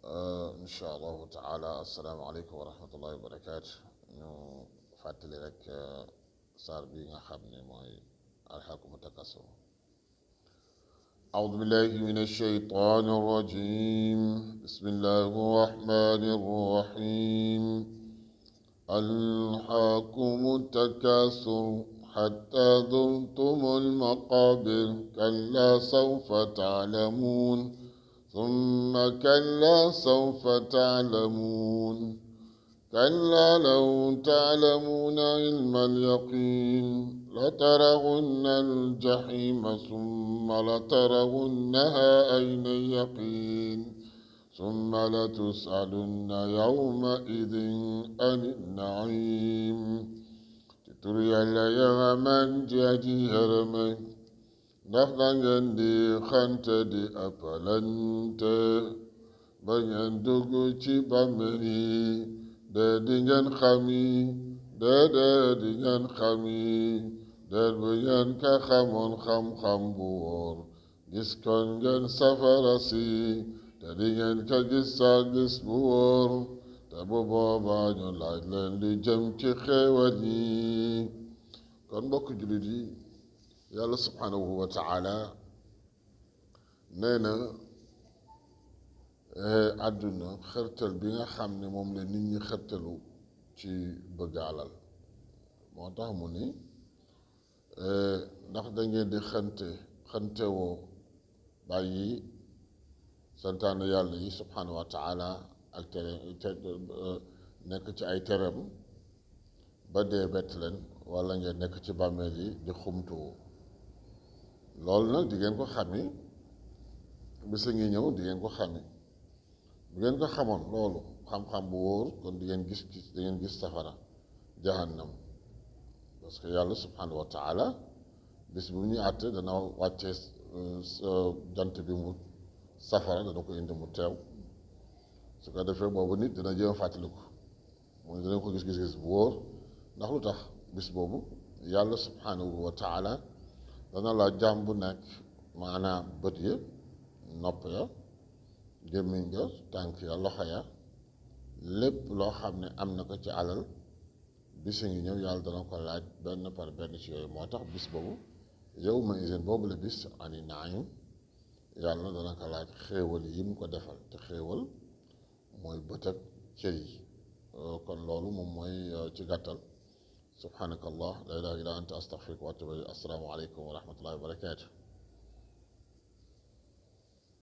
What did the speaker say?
إن شاء الله تعالى. السلام عليكم ورحمة الله وبركاته. ñu fàttali rek saar bi nga xam ne mooy alhaakumu takaasur. أعوذ بالله من الشيطان الرجيم. بسم الله الرحمن الرحيم. ألهاكم التكاثر حتى زرتم المقابر كلا سوف تعلمون ثم كلا سوف تعلمون كلا لو تعلمون علم اليقين لترون الجحيم ثم لترونها عين اليقين ثم لتسألن يومئذ عن النعيم تتري اليمن جدي هرمك ndax dangeen di xante di appalante ba ngeen dugg ci bàmmeel yi dee di ngeen xami dee di ngeen xami dee bu ngeen ka xamoon xam-xam bu wóor gis kon ngeen safara si te di ngeen ka gis sa gis bu wóor te bu boobaa ñu laaj leen li jëm ci xéewal yi. kon mbokk jullit yi, yàlla subhanahu wa taala nee na àdduna xërtal bi nga xam ne moom la nit ñi xërtalu ci bëgg alal moo tax mu ni ndax da ngeen di xante woo bàyyi santaane yàlla yi subhanahu wa taala ak tere nekk ci ay teram ba dee bett leen, wala ngeen nekk ci bàmmeel yi di xumtuwoo. loolu nag di ngeen ko xami, bisa ngi ñëw di ngeen ko xami. bu ngeen ko xamoon loolu xam-xam bu wóor kon di ngeen gis safara jahannam, parce que yàlla subhanahu wa taala bis bu ñuy àtte dana wàcce jant bi mu safara dana ko indi mu teew. su ko defee boobu nit dina jéem a fàttaliku, mooy dina ko gis bu wóor. ndax lu tax bis boobu yàlla subhanahu wa taala dana la jaam bu nekk, maanaam bët ya, nopp ya, gémmiñ ga, tànk ya, loxo ya, lépp loo xam ne am na ko ci alal bisa ngi ñëw yàlla dana ko laaj benn par benn ci yooyu. moo tax bis boobu yawma izin boobu la bis ani naim, yàlla dana ko laaj xéewal yi mu ko defal, te xéewal mooy bët ak cër yi. kon loolu moom mooy ci gàttal. subhanaka allah la ilaha illa anta astaghfiruka wa atubu ilayk. assalaamu aleykum wa rahmatullahi wa barakatuh.